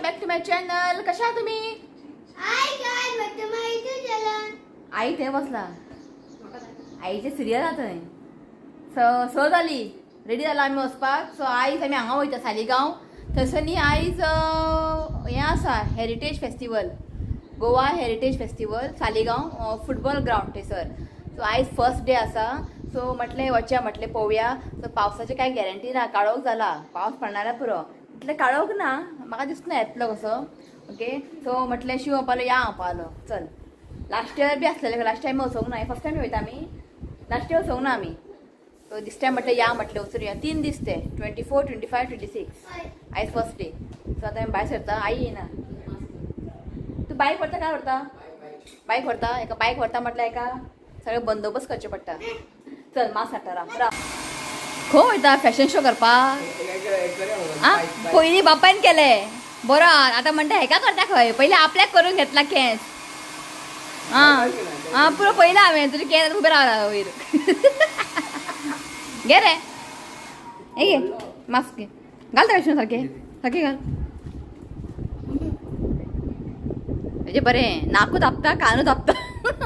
Back to my channel. कशा तुम्ही? Hi guys, back to my YouTube channel. आई थंय बसला, आईचे सिरियल आहा थंय. स जाली, रेडी जाला आमी वचपाक. सो आयज आमी हांगा वयता सालिगांव. थंयसर न्ही आयज हें आसा heritage festival, Goa heritage festival Saligao football ground थंयसर. सो आयज फर्स्ट डे आसा. सो म्हटलें वचया, म्हटलें पळोवया. सो पावसाची कांय गॅरंटी ना, काळोख जाला, पावस पडणार पुरो. इतलें काळोख ना, म्हाका दिसना येतलो कसो. ओके, सो म्हटलें शिव म्हणपालो या म्हणपालो चल. लास्ट इयर बी आसलेलें, लास्ट टायम वचोंक ना, फर्स्ट टायम वयता आमी. लास्ट इयर वचोंक ना आमी. सो दीस टायम म्हटलें या, म्हटलें वचून या. 3 दीस ते 24, 25, 26 आयज फर्स्ट डे. सो आतां आमी भायर सरता. आई येना. तूं बायक व्हरता काय व्हरता? बायक व्हरता. एका बायक व्हरता म्हटल्यार एका सगळें बंदोबस्त करचें पडटा. चल मास्क हाडटा. राव राव. खंय वयता फॅशन शो करपाक? आं, पयलीं बापायन केलें बरो, आतां म्हणटा हेका करता खंय. पयलीं आपल्याक करून घेतला केंस. आं आं पुरो पयला हांवें तुजे केंस उबें रावला वयर. घे रे, हे घे मास्क घे, घालता कशें सारकें सारकें घाल. म्हणजे बरें नाकू दाबता, कानू दाबता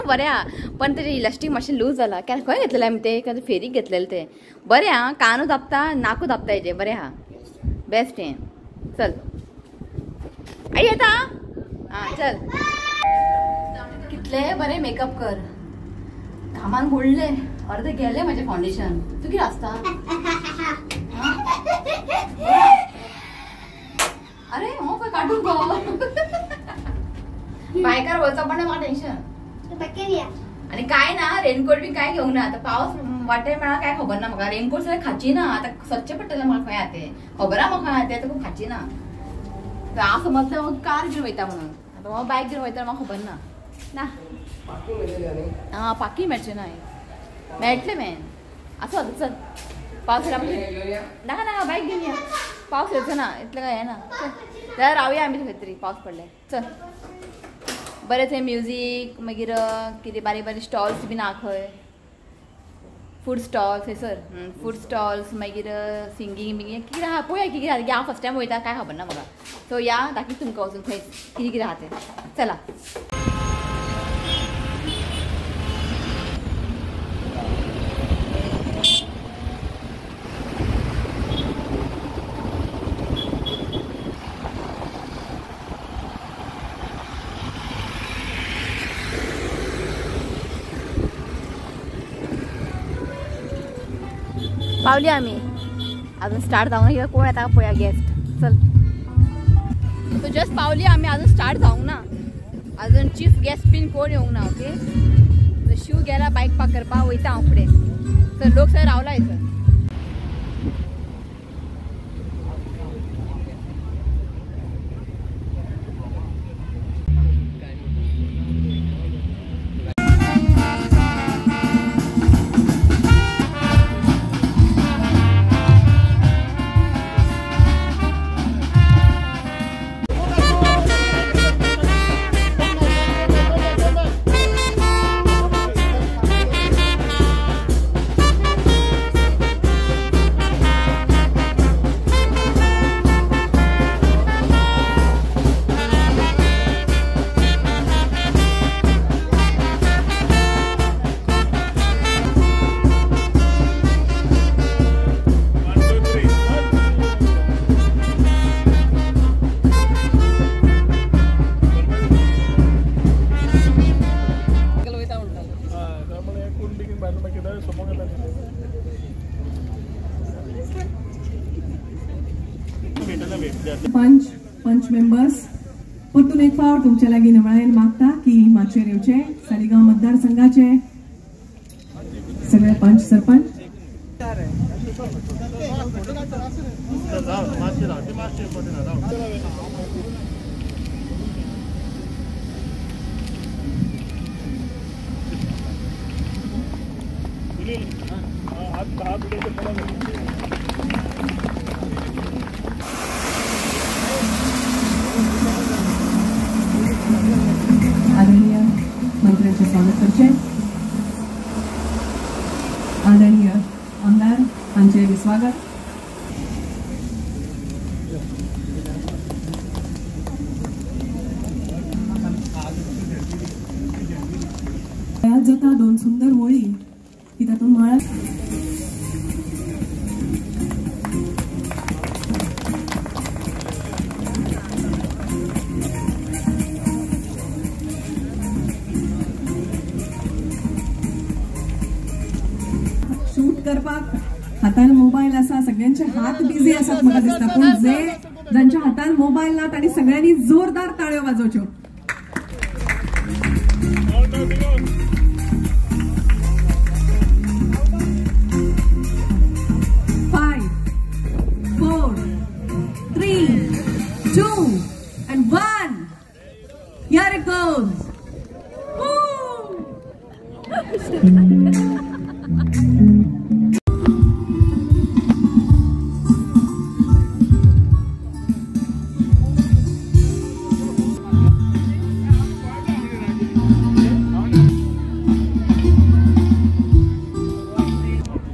बरें आहा, पण तेजें इलास्टीक मातशें लूज जाला. केन्ना खंय घेतलेलें आमी तें, केन्ना फेरीक घेतलेलें तें. बरें आहा, कानू दाबता, नाकू दाबता हेजें बरें आहा, बेस्ट हें. चल आई येता. आं चल. कितलें बरें मेकअप कर, घामान बुडलें अर्दे गेलें म्हजें फावंडेशन. तूं कितें आसता? अरे हो पळय काडून गो. बायकार वचप म्हणल्यार म्हाका टेन्शन. आनी काय ना, रेनकोट बी काय घेवंक ना. आतां पावस वाटे मेळा काय खबर ना म्हाका. रेनकोट सगळें खाची ना, आतां सदचें पडटलें म्हाका. खंय आहा तें खबर आहा म्हाका, तें आतां खाची ना. हांव समजलें कार घेवन वयता म्हणून, आतां हांव बायक घेवन वयता म्हाका खबर ना. ना आं, पार्कींग मेळचें ना, मेळटलें मेन. आसूं आतां चल. पावस येयला नाका नाका, बायक घेवन या. पावस येवचो ना इतलें काय येना. चल जाल्यार रावया आमी खंय तरी, पावस पडले. चल बरें, थंय म्युजीक मागीर कितें बारीक बारीक स्टॉल्स बीन आहा खंय, फूड स्टॉल्स थंयसर. फूड स्टॉल्स मागीर सिंगींग बिंगींग कितें आहा पळोवया कितें आहा. हांव फर्स्ट टायम वयता, कांय खबर ना म्हाका. सो या दाखयता तुमकां वचून थंय कितें कितें आहा तें. चला. पावली आमी, अजून स्टार्ट जावंक ना. कोण येता पळोवया गेस्ट. चल. सो जस्ट पावली आमी, अजून स्टार्ट जावंक ना, अजून चीफ गेस्ट बीन कोण येवंक ना. ओके, सो शिव गेला बायक पार्क करपाक, वयता हांव फुडें. तर लोक सगळे रावला थंयसर. पंच पंच मेंबर्स परतून एक फावट तुमच्या लागीं नमळायेन मागता की माचयेर येवचे सालिगांव मतदारसंघाचे सगळे पंच सरपंच. आदरणीय मंत्र्यांचे स्वागत करचे. आदरणीय आमदार हांचे स्वागत. सुंदर वळी की तातूंत म्हळां. शूट करपाक हातान मोबायल आसा, सगळ्यांचे हात बिझी आसात म्हाका दिसता, पूण जे जांच्या हातान मोबायल ना तांणी सगळ्यांनी जोरदार ताळयो वाजोवच्यो. 5, 4, 3, 2 and 1. Here it goes. Woo!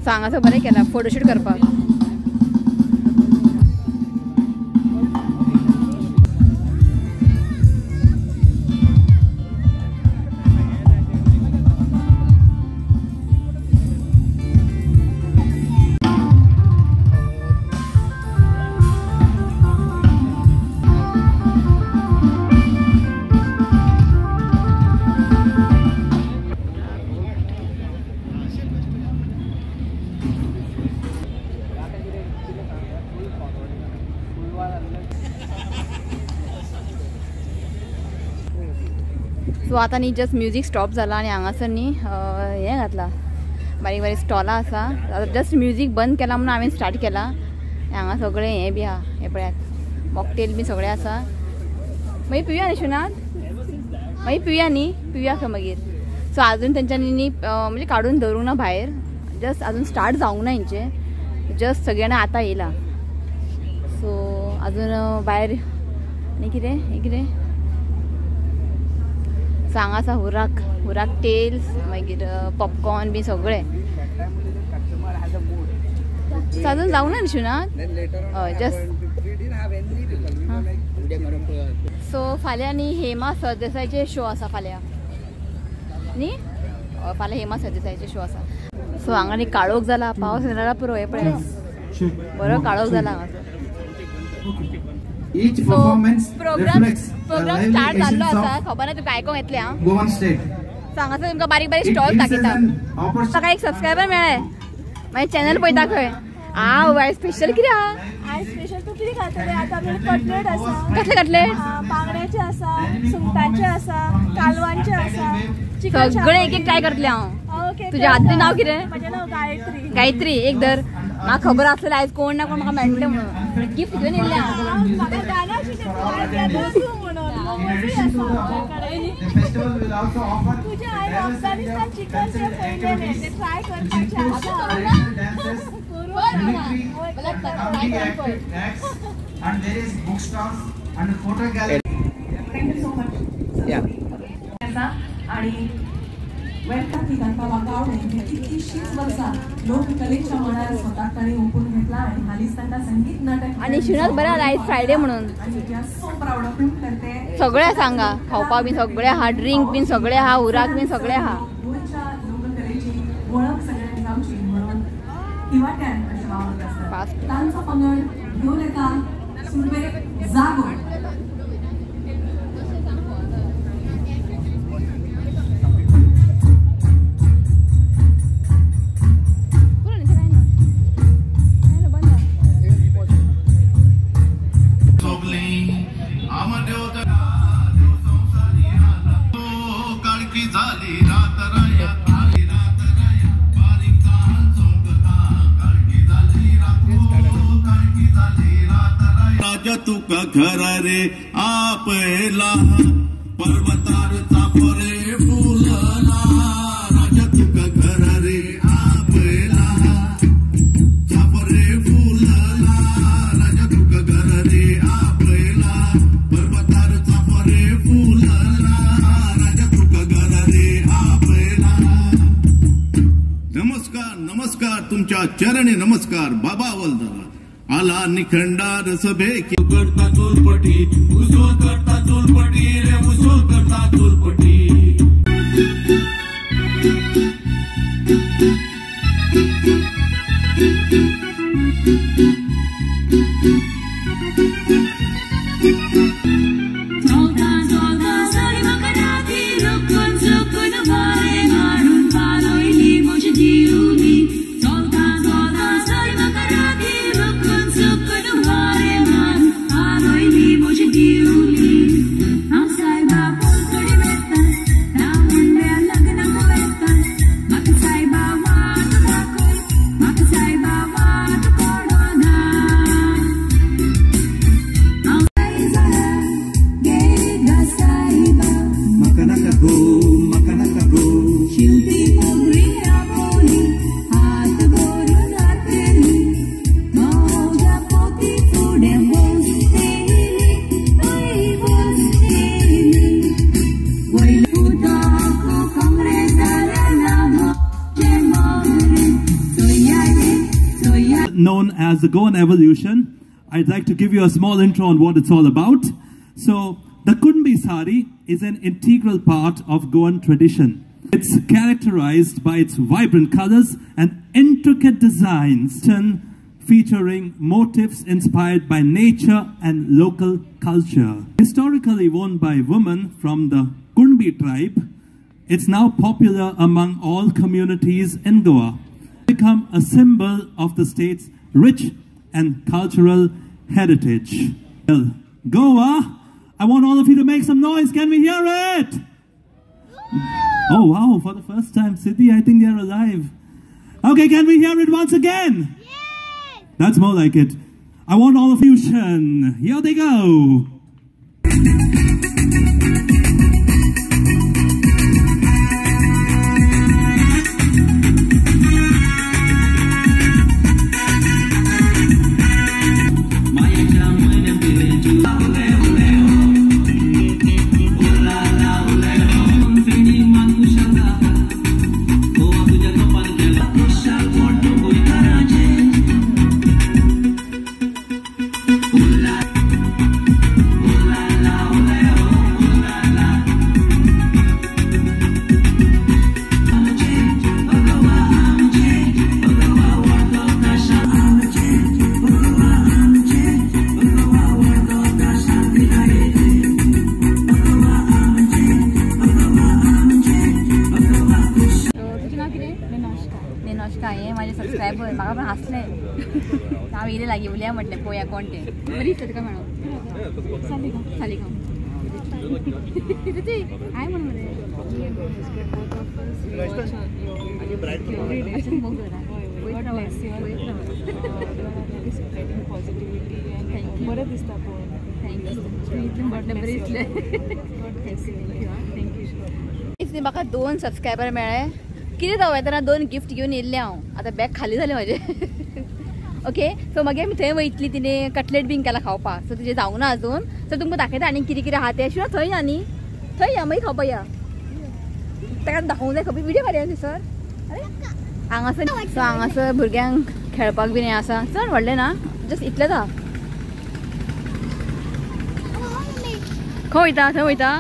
So हांगासर बरें केलां फोटोशूट करपाक. सो आतां न्ही जस्ट म्युजीक स्टॉप जाला आनी हांगासर न्ही हें घातलां बारीक बारीक स्टॉलां आसा. आतां जस्ट म्युजीक बंद केलां म्हणून हांवें स्टार्ट केलां. हांगा सगळें हें बी आहा, हें पळयात मॉकटेल बी सगळें आसा. मागीर पिवया न्ही शिवनाथ, मागीर पिवया न्ही, पिवया खंय मागीर. सो आजून तेंच्यांनी न्ही म्हणजे काडून दवरूंक ना भायर, जस्ट आजून स्टार्ट जावंक ना हेंचें, जस्ट सगळ्यांनी आतां येयलां. सो आजून भायर न्ही कितें हें कितें. सो हांगा आसा हुराक, हुराक टेल्स, मागीर पॉपकॉर्न बी सगळें. सो अजून जावंक ना न्ही शिवनाथ? हय जस्ट. सो फाल्यां न्ही हेमा सरदेसायचे शो आसा फाल्यां न्ही, फाल्यां हेमा सरदेसायचे शो आसा. सो हांगा न्ही काळोख जाला, पावस येयला पुरो, हें पळय बरो काळोख जाला हांगासर. Each performance reflects the programme lively start जाल्लो essence आसा, of खबर ना तुमकां आयकोंक येतलें. हांव Goan state. सो हांगासर तुमकां बारीक बारीक It stall gives us दाखयता. an opportunity. म्हाका एक सबस्क्रायबर मेळ्ळें, मागीर चॅनल पळयता खंय. आं आयज स्पेशल कितें आहा? आयज स्पेशल तूं कितें खातलें? आतां आमचे कटलेट आसा. कसले कटलेट? बांगड्याचे आसा, सुंगटांचे आसा, कालवांचे आसा, सगळे एक एक ट्राय करतलें हांव. ओके. तुजें आदलें नांव कितें? म्हजें नांव गायत्री. गायत्री एक धर, म्हाका खबर आसलें आयज कोण ना कोण म्हाका मेळटलें म्हणून गिफ्ट घेवन येयल्लें हांव. म्हाका जाणा आशिल्लें तूं आयज येतलो म्हणून. मोमोजूय आसा म्हजे कडेन. The festival will also offer तुजें हांवें अफगानिस्तान चिकन तें पळयलेलें, तें ट्राय करपाचें आसा. traditional dances, military, comedy acts, and various book stalls and photo gallery. Thank you so much. आणि welcome की तांकां गावडे हे कितलींशींच वर्सां लोककलेच्या मळार स्वताक तांणी ओंपून घेतला आणि हालींच तांकां संगीत नाटक आनी शिवनाथ बरें जालें आयज फ्रायडे म्हणून. सो प्रावड ऑफ हिम तर ते सगळें आसा हांगा, खावपाक बी सगळें आहा, ड्रिंक बीन सगळें आहा, हुराक बीन सगळें आहा. गोंयच्या लोककलेची वळख सगळ्यांक जावची म्हणून किवाट्यान अशें वावरत आसतात. तांचो पंगड घेवन येता सुरवेक जागो. तुका खरा रे आपला पर्वतार चापोरे फुलला, राजा तुका खरा रे आपला चापोरे फुलला, राजा तुका खरा रे आपला पर्वतार चापोरे फुलला, राजा तुका खरा रे आपला. नमस्कार नमस्कार तुमच्या चरणी नमस्कार बाबा वल्दरा. आला निखंडार सभे करता चोलपटी, उसोल करता चोलपटी रे, उसोल करता चोलपटी. known as the Goan Evolution. I'd like to give you a small intro on what it's all about. So, the Kunbi sari is an integral part of Goan tradition. It's characterized by its vibrant colors and intricate designs, featuring motifs inspired by nature and local culture. Historically worn by women from the Kunbi tribe, it's now popular among all communities in Goa. Become a symbol of the state's rich and cultural heritage. Well, Goa, I want all of you to make some noise. Can we hear it? Oh wow, for the first time, Siddhi, I think they're alive. Okay, can we hear it once again? Yes! That's more like it. I want all of you, here they go. Subscriber म्हाका पण हांसलें हांव येयलें लागीं उलया म्हटलें पळोवया कोण तें. बरी दिसता तुका मॅडम. सालिगांव हाय म्हण मरे. बरें दिसता पळोवन. Thank you म्हटलें बरें दिसलें. Thank you. म्हाका 2 सबस्क्रायबर मेळ्ळे. कितें जावं येतना 2 गिफ्ट घेवन येयल्लें हांव. आतां बॅग खाली जालें म्हाजें. ओके सो मागीर आमी थंय वयतली. तिणें कटलेट बीन केला खावपाक. सो तुजें जावंक ना अजून. सो तुमकां दाखयता आनी कितें कितें आहा तें. शिवाय थंय या न्ही, थंय या मागीर खावपाक या. ताका दाखोवंक जाय खबर. व्हिडियो काडया न्ही सर. अरे हांगासर सो हांगासर भुरग्यांक खेळपाक बीन हें आसा. चड व्हडलें ना, जस्ट इतलेंच आहा. खंय वयता? थंय वयता.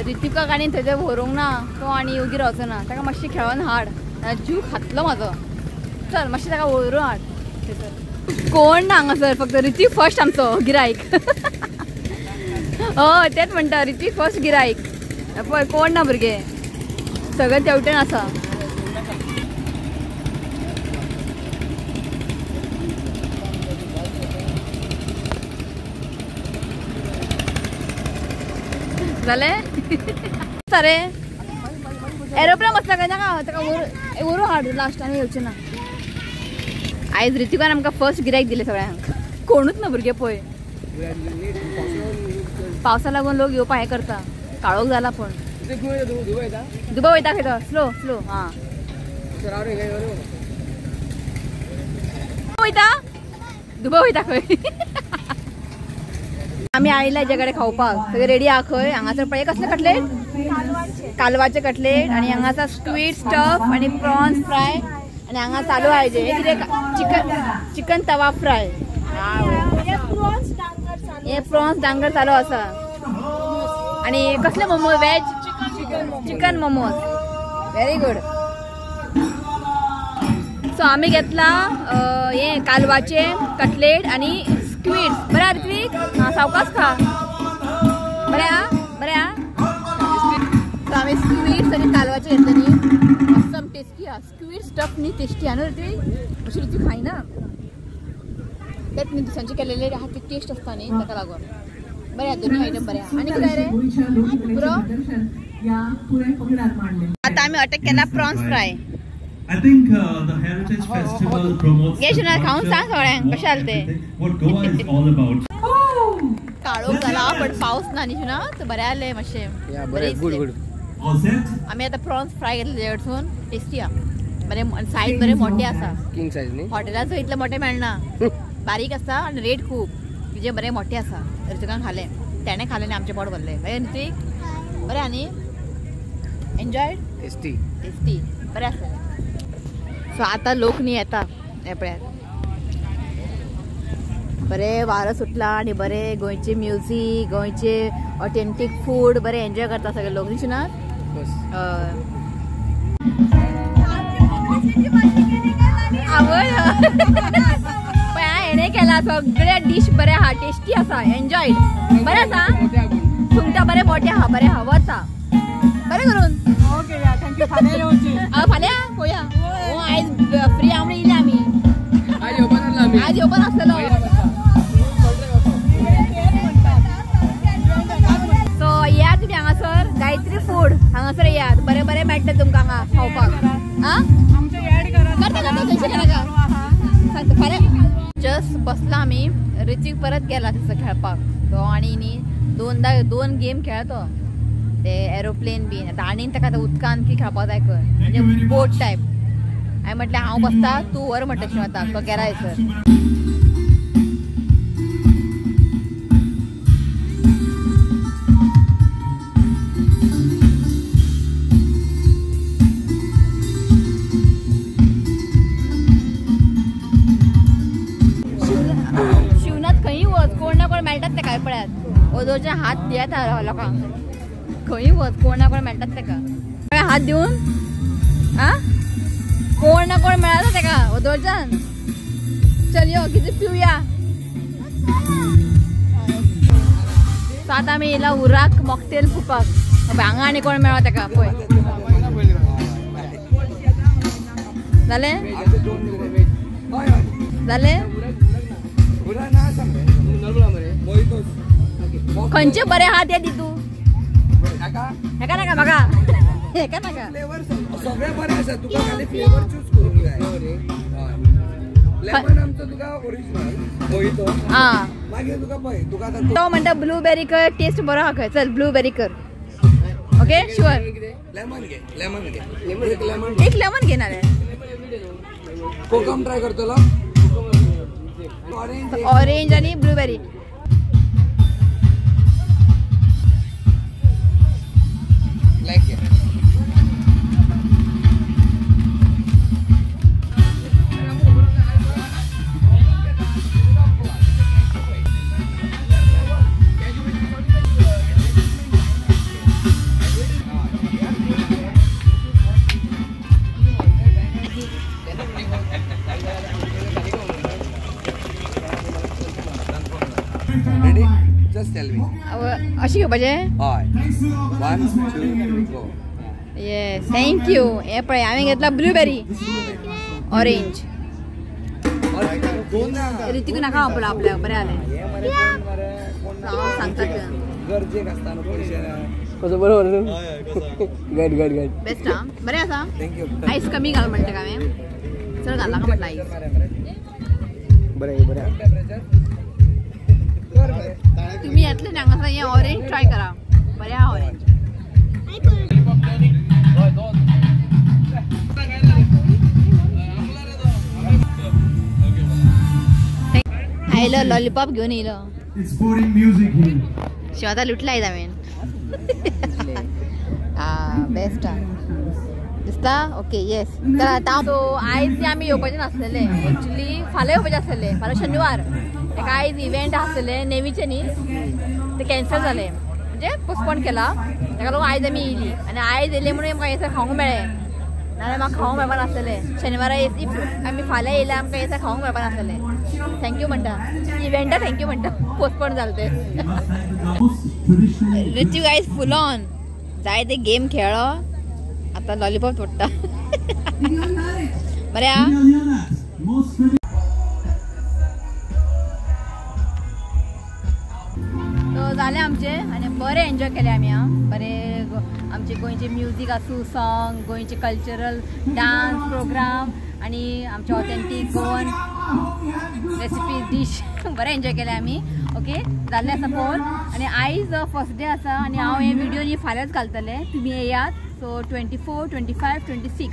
ऋतिकाक आनी थंय व्हरूंक ना, तो आनी योगी रावचो ना. ताका मातशें खेळोन हाड, जीव खातलो म्हाजो. चल मातशें ताका व्हरून हाड थंयसर. कोण ना हांगासर, फक्त ऋतिक फर्स्ट आमचो गिरायक. हय तेंच म्हणटा, ऋतिक फर्स्ट गिरायक. पळय कोण ना भुरगे, सगळे तेवटेन आसा. जालें सारे एरोप्लेन बसला काय नाका. ताका व्हरून हाड लास्ट आनी येवचें ना. आयज ऋतिकान आमकां फर्स्ट गिरायक दिलें सगळ्यांक. कोणूच ना भुरगे पळय. पावसा लागून लोक येवपाक हें करता. काळोख जाला पूण. दुबय वयता खंय तो. Slow slow. हां वयता दुबय वयता खंय. आमी आयला हेजे कडेन खावपाक. सगळे रेडी आहा खंय. हांगासर पळय कसले कटलेट, कालवाचे कटलेट आनी हांगासर स्क्वीड स्टफ आनी प्रॉन्स फ्राय आनी हांगा चालू आहा हेजें कितें चिकन, चिकन तवा फ्राय. हे प्रॉन्स डांगर चालू आसा. आनी कसले momos? Veg chicken momos. Very good. So आमी घेतला हे कालवाचे कटलेट आनी स्क्वीड. बरें ऋत्विक, हां सावकाश खा. बरें आं, बरें आं. सो आमी स्क्वीड्स आनी कालवाचे घेतले न्ही. ऑसम टेस्टी आहा. स्क्वीड स्टफ न्ही टेस्टी आहा न्हू ऋत्विक. अशी ऋत्विक खायना तेच न्ही दुसऱ्यांचे केलेले आहा ते टेस्ट आसता न्ही, ताका लागून बरें आहा. दोनूय आयटम बरें आहा. आनी कितें रे पुरो. आतां आमी अटॅक केला prawns fry. I think the Heritage Festival promotes ये शिणार खाऊन सांग सगळ्यांक कशें आलें तें. What Goa is all about. काळोख जाला पण पावस ना न्ही शिणा, तर बरें आलें मातशें. बरें गुड गुड. आमी आतां प्रॉन्स फ्राय घेतले तेजे टेस्टी आहा. बरें सायज बरें मोठे आसा. किंग सायज न्ही. हॉटेलाचो इतले मोठे मेळना, बारीक आसता आनी रेट खूब. तुजें बरें मोठे आसा. ऋतिकान खालें, तेणें खालें आनी आमचें पोट भरलें. बरें ऋतिक, बरें आनी एन्जॉयड. टेस्टी टेस्टी बरें आसा. सो आतां लोक न्ही येता हे पळयात. बरे वारो सुटला आनी बरे गोंयचे म्युजीक, गोंयचे ऑथेंटीक फूड बरे एन्जॉय करता सगळे लोक. न्ही ना? आवय हेणे केला सगळे डीश बरे आहा, टेस्टी आसा, एन्जॉय बरें आसा. सुंगटां बरे मोठे आहा, बरे आहा, वता बरें करून. फाल्यां पळोवया. आयज फ्री आहा म्हणून येयले आमी, आज येवपा नासलेलो. सो येया तुमी हांगासर गायत्री फूड हांगासर येयात, बरें बरें मेळटलें तुमकां हांगा खावपाक. आं करता करता कशें केला सांगता. फाल्यां जस्ट बसला आमी, ऋतिक परत गेला थंयसर खेळपाक. तो आनी न्ही दोनदा दोन गेम खेळ्ळा तो, ते एरोप्लेन बीन. आतां आनी ताका आतां उदकान की खेळपाक जाय खंय, म्हणजे बोट टायप. हांवें म्हटलें हांव बसता तूं व्हर म्हणटा शिवता, तो गेला थंयसर. शिवनाथ खंय वच कोण ना कोण मेळटात तेका, पळयात ओदोचे हात दियात लोकांक. खंय वच कोण ना कोण मेळटात तेका हात दिवन. आ कोण ना कोण मेळटा तेका ओदोच्यान. चल यो कितें पिवया. आतां आमी येयला उराक मॉकटेल पिवपाक. हांगा आनी कोण मेळ्ळो तेका पळय. जालें जालें. खंयचे बरे आहा ते दी तूं. हेका नाका म्हाका, हेका नाका. सगळे बरे आसा, तुका खाली फ्लेवर चूज करूंक जाय. लेमन आमचो तुका ओरिजिनल मोहितो, मागीर तुका पळय तुका तो म्हणटा ब्लूबेरी कर, टेस्ट बरो आहा खंय. चल ब्लूबेरी कर. Okay sure. लेमन घे, लेमन घे, एक लेमन घेणार. कोकम ट्राय करतलो, ऑरेंज आणि ब्लूबेरी. अशी घेवपाचें? हय. 1 2 3 go. Yes thank you. हें पळय हांवें घेतला ब्लूबेरी ऑरेंज. ऋतिक नाका वापरला आपल्याक, बरें जालें. हांव सांगता गरजेक आसता न्हू पयशे. कसो बरोबर गट गट गट बेस्ट आहा, बरें आसा. Thank you. आयस कमी घाल म्हणटा हांवें, चड घालना म्हटलं आयस. बरें बरें. तुम्ही येतले न्ही हांगासर हें ऑरेंज ट्राय करा, बरें आहा ऑरेंज. आयलो लॉलीपॉप घेवन येयलो. शिवाता लुटला आयज हांवें. बेस्ट आहा दिसता. ओके येस. तर आतां सो आयज आमी येवपाचें नासलेले, एक्चुली फाल्यां येवपाचें आसलेले, फाल्यां शनिवार. ताका आयज इव्हेंट आसलेले नेवीचे न्ही, ते कॅन्सल जालें, म्हणजे पोस्टपोन केला. ताका लागून आयज आमी येयली आनी आयज येयले म्हणून आमकां हें खावंक मेळ्ळें, नाजाल्यार म्हाका खावंक मेळपा नासलेलें. शनिवारा if आमी फाल्यां येयल्या आमकां हें खावंक मेळपा नासलेलें. Thank you म्हणटा इव्हेंटा, thank you म्हणटा पोस्टपोन जालें तें. ऋतिक आयज फूल ऑन जाय ते गेम खेळ्ळो, आतां लॉलीपॉप तोडटा. बरें आहा. जालें आमचें आनी बरें एन्जॉय केलें आमी. आं बरें आमचे गोंयचे म्युजीक आसूं, सॉंग, गोंयचे कल्चरल डान्स प्रोग्राम आनी आमचे ऑथेंटीक गोवन रेसिपी डीश बरें एन्जॉय केलें आमी. ओके जाल्लें आसा पळोवन. आनी आयज फर्स्ट डे आसा आनी हांव हे व्हिडियो न्ही फाल्यांच घालतलें, तुमी येयात. सो 24, 25, 26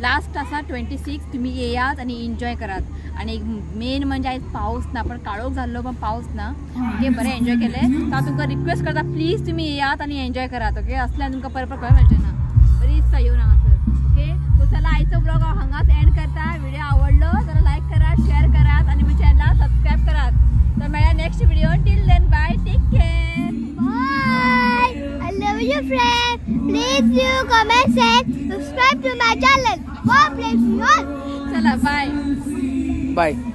लास्ट आसा 26, तुमी येयात आनी एन्जॉय करात. आनी मेन म्हणजे आयज पावस ना, पण काळोख जाल्लो पण पावस ना. ओके बरें एन्जॉय केलें. हांव तुमकां रिक्वेस्ट करता प्लीज तुमी येयात आनी एन्जॉय करात. ओके असल्यान तुमकां परत परत खंय मेळचें ना, बरी दिसता येवन हांगासर. ओके सो चला आयचो ब्लॉग हांव हांगाच एंड करता. व्हिडिओ आवडलो जाल्यार लायक करात, शेअर करात आनी म्हज्या चॅनलाक सबस्क्रायब करात. your friend. Please do comment, share, subscribe to my channel. God bless you all. चला बाय. बाय.